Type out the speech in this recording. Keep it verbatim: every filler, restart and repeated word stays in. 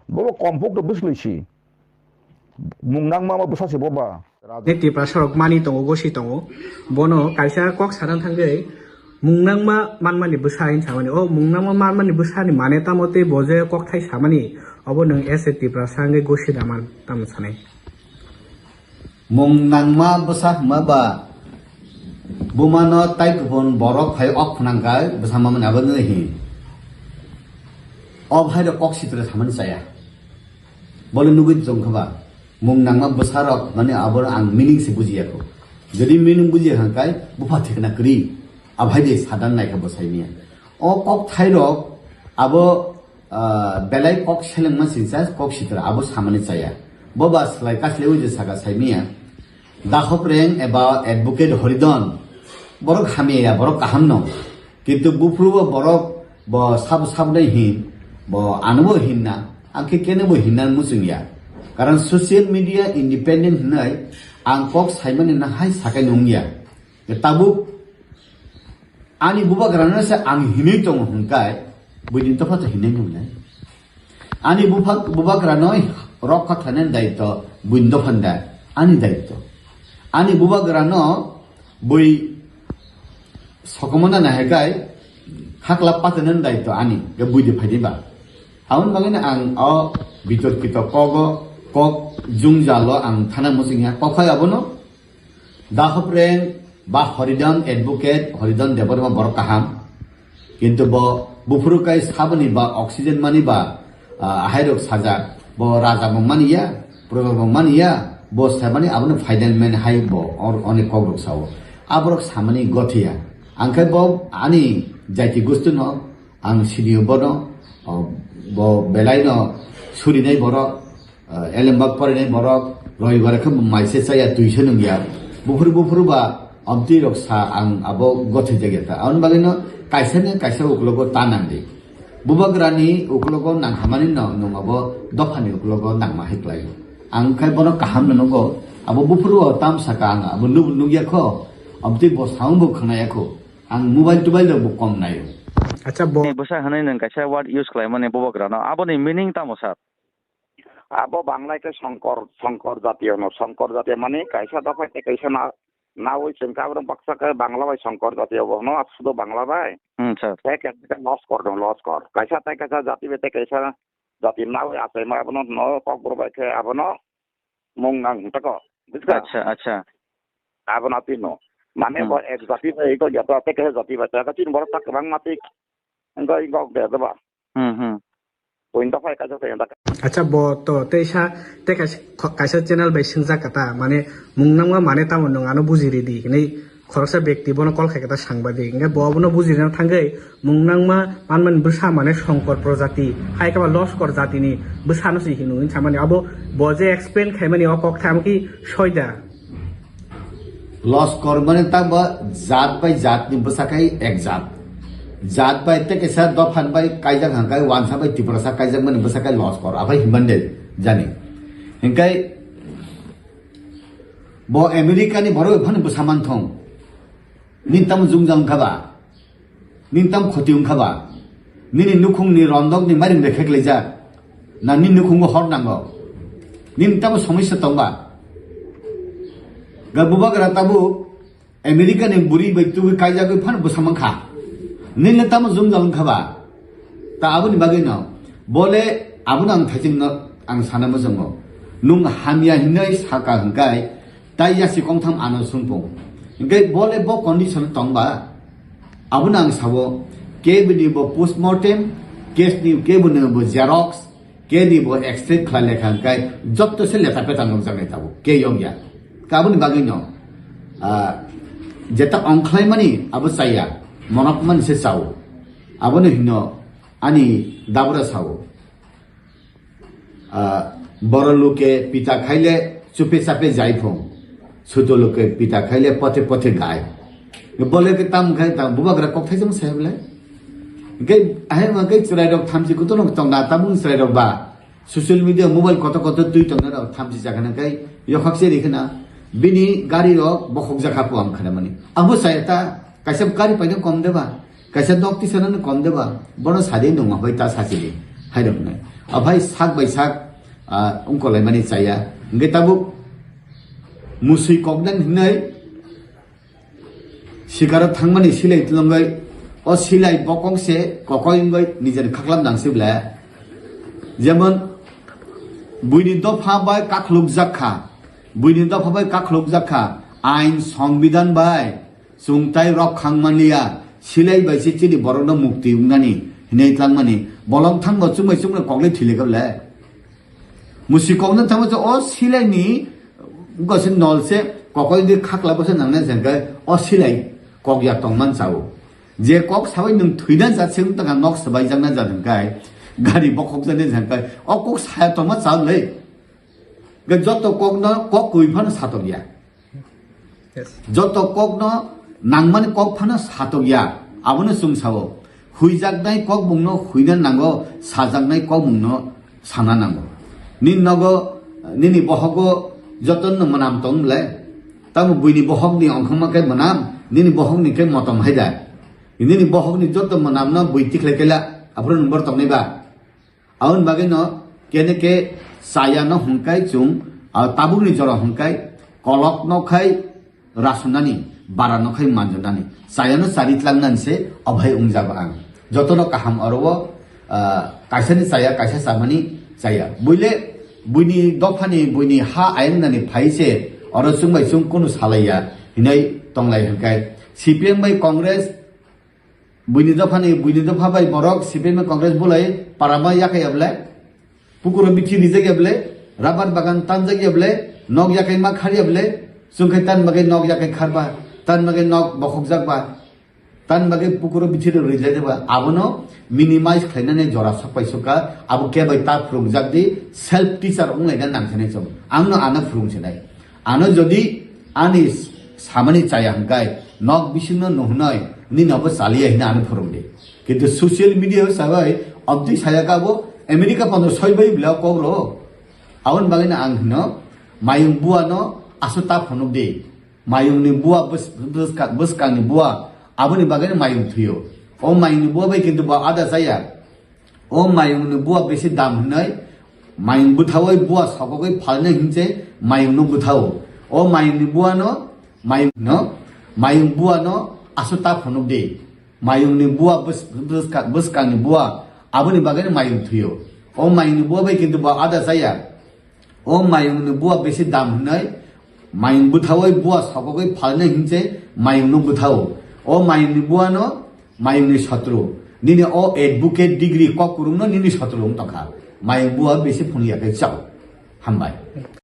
Bobo kompok to bwswlwi si. Mung nangma ma bwsa se boba. Ni Tiprasa rok mani tongo, gosi tongo. Bono kaisa kok sana thangwi mung nangma manmani bwsa hin samani. O mung nangma manmani bwsani mane tamo tei bo je kok thai samani. Obo nwng as a Tiprasa wngwi gosi da man tamo sanai. Mung nangma bwsa hwnma ba bumano tai kupun borok phai ok phwnang kai bwsa mamani abo nini hin. O bhai rok kok sitra samani chaya. Bole nugwi tong kha ba mung nangma bwsa rok mani abo ang meaning se bujiya kho. Jodi meaning bujiya kha kai bupha thikna kri. A bhai de sadan nai kha bwsai miya. O kok thai rok abo Ah, belai kok selengma singsa kok sitra abo samani chaya. Boba slai kasle uje saka saimiya. Dahopreng eba advocate Horidon. Borok hamya ya, borok kaham no. Kintu buphuru bo borok bo sabo sabo dai hin, bo ano bo hinna. Ang khe kene bo hinna muchung ya. Karon social media independent hinai ang kok saimani na hai sakai nung ya. Tabuk ani bubagrano se ang hinwi tongo hwnkai, buini dopha to hinwi nungnai. Ani bupha-, bubagrano rokha khlainani daitw buini dophan da, ani daitw. Ani bubagrano bui sokomona nahaikai hakla patanani daitw ani, ge buidi phaidi ba. Aboni bagwino ang o bitorkito kogo, kok jwngjalo ang thana muchungya, kokhai abono. Dahopreng ba Horidon advocate, Horidon Debbarma borok kaham. Kintu bo buphuru kai saboni ba oxygen mani ba, ah, hairok sajak. Bo raja bo mani ya, proja bo mani ya, bo sabani abono final man hai bo or-, onek kokrok sao. Aborok samani gothiya. Angkhe bo ani jaiti gustu no Ang sinio bono, o, bo belai no surinai borok, o, elembak porinai borok, roibare khe maise chaya tuise nungya. Buphuru buphuru ba omtwi rok sa ang abo gothai jagya ta. Aboni bagwi no kaisa ni kaisa uklogo ta nang di. Bubagrani uklogo nang hamani no nung abo dophani uklogo nangma hai klai. Ang khai bono kaham no nungo. Abo buphuru o tam saka ang abo nuk nukya kho. Omtwi bo saung bo khwnaya kho. Ang mobile tobail rok bo kom naio. Acha, bo ni bwsa hwnwi nwng kaisa word use khlaimani bubagrano, aboni meaning tamo sir? Abo Bangla khe Songkor, Songkor jatiyo no, Songkor jatiyo mani kaisa dophai tei kaisa na, nawi chwng khe aborok baksa khe Bangla bai Songkor jatiyo bo hwno, sudo Bangla bai. Hmm, sir. Tei kaisa khe Loskor no, Loskor. Kaisa tei kaisa jati bai tei kaisa jati nawi achaima abono hwno Kokborok bai khe abono mung nang hwnkha ko. Bujkha? Acha, acha. Abono twi no. Mane Hmm. bo ek jati bai ego ya to tei kaisa jati bai ta tin borok tak kwbangma tei wngkha wngkha de ba. Hmm, hmm. Point of view kaisa tei da. Acha, bo to tei sa tei kaisa, kaisa channel bai swngjak kata, mane mung nangma mane tamo nwng ano buji ridi hinwi khoroksa bekti bono call khai kata sangbadik. Hingke bo abono bujirina thangwi mung nangma manmani bwsa mane Songkor projati, hai khe ba Loskor jatini bwsano se hino hinwi samani. Abo bo je explain khaimani o kok tamo ki soida. Loskor mane tamo jat bai jatni bwsa khai ek jat. Jat bai tei kaisa dophan bai kaijak hangkai wansa bai Tiprasa kaijak mani bwsa khai Loskor. Aphai hinmande jani. Hingkai bo America ni borok phano bwsa manthong. Nini tamo jwngjal wngkha ba? Nini tamo khoti wngkha ba? Nini nukhungni rondokni mairum rekhe klaijak? Na nini nukhungo hor nango? Nini tamo somosya tong ba? Ga bubagra tabuk America ni buri bai tubui kaijagwi phano bwsa mankha. Nini tamo jwngjal wngkha ba? Ta aboni bagwi no, bole abono ang thaiching no ang sana muchungo. Nwng hamya hinwi saka hwnkhe, tai yasi kongtham ano sungpung. Hwnkhe bole bo condition tongba, abono ang sao, kebini bo postmortem, case ni kebini bo xerox, kebini bo extract khlai lekha hwnkhe, jotto se leta peta nukjaknai tabuk, ke yokya. Aboni bagwi no, ah, jeta ongkhlaimani abo chaya, monok mani se chao. Abono hino ani dabra sao. Ah, boro luke pita khaile chupe chape jai phung. Suto luke pita khaile pothe pothe gai. Bole ke tam khai tam bubagra kok thaisam sai bole. Ke ahe ma ke chwrai rok thamchi kuto nok tong da tabung chwrai rok ba. Social media mobile koto koto twi tong na rok thamchi jaga na kai yokhak se ri khna. Bini gari rok bokhok jakha puam khna mani. Abo sai ta kaisa gari paina kom de ba. Kaisa dok tisa nani kom de ba, bono sadi nungma bai ta sachili, hai rok nai. Aphai sak bai sak, ah, wngkolaimani chaya. Hingke tabuk musui koknani hinoi sikaro thangmani silai tlongoi, o silai bokong se kokoi wngoi nijeni khaklam nang se ble. Jemon buini dopha bai kakhulukjak kha, buini dopha bai kakhulukjak kha, ain songbidan bai chwng tai rok khang manliya, silai bai se chini borokno mukti wngnani hinui tlangmani, bolong thangbo chumai chumai kokle thile kable. Musi kokno thangma se o silai ni gose nol se kokoi di khakla bose nangne jengke o silai kok ya tongman chao. Je kok sabai nwng thwina jat se wngtang nok sabai jakna jat hwnkhe gari bokhok jani jengke o kok saya tongma chao le. Ge joto kokno kok kwi phano satok ya. Yes. Joto kokno nangmani kok phano satok ya, abono chwng sao. Huijaknai kok bungno huina nango, sajaknai kok bungno sana nango. Nini nogo, nini bohogo jotono mwnam tong le. Tamo buini bohokni ongkhorma khe mwnam, nini bohokni khe motom hai da. Nini bohokni joto mwnamno bui tikhlai khe la, aphuru nwng bor tongnai ba. Aboni bagwi no kene ke chaya no hwnkai chwng, ah, tabukni jora hwnkai kolok no khai rasunani, bara no khai manjunani. Chaya no chari tlangnani se obai wngjago ang. Joto no kaham oro o, ah, kaisa ni chaya, kaisa chamani chaya. Buile buini dophani, buini ha ayang nani phai se oro chwng bai chwng kunu salaiya hinai tonglai hwnkai. C P M bai Congress Buini dophani, buini dopha bai borok C P M Congress bulai parama yakai ya ble, pukuro bithi rijak ya ble, rabar bagan tanjak ya ble, nok yakai ma khar ya ble, chwngkhai tan bagwi nok yakai khar ba, tan bagwi nok bokhokjak ba, tan bagwi pukuro bithi rok rijak ba, abono minimize khlainani jora sok pai sukha, abo kebai ta phwrwngjak di, self teacher wnglaina nangkhe nai chwng, angno ano phwrwng se nai. Ano jodi ani samani chaya hwnkhe nok bisingno nuhnai nini abo chaliya hino ano phwrwngdi. Kintu social media o sabai obtwi saya kabo America pono soi bai bla kok ro. Aboni bagwi no ang hino mayung bua no aso ta phunuk di. Mayung ni bua bwskang ni bua aboni bagwi no mayung thuyo. O mayung ni bua bai kintu bo ada chaya. O mayung ni bua besi dam hinoi, mayung bwthawi bua sokogwi phalnai hinse mayung no bwthao. O mayung ni bua no, mayung no, mayung bua no aso ta phunuk di. Mayung ni bua bwskang ni bua aboni bagwi no mayung thuyo. O mayung ni bua bai kintu bo ada chaya. O mayung ni bua besi dam hinoi, mayung bwthawi bua sokogwi phalnai hinse mayung no bwthao. O mayung ni bua no mayung ni sotru. Nini o advocate degree kok kurung no nini sotru wng tongkha. Mayung bua besi phunukya khe chao. Hambai.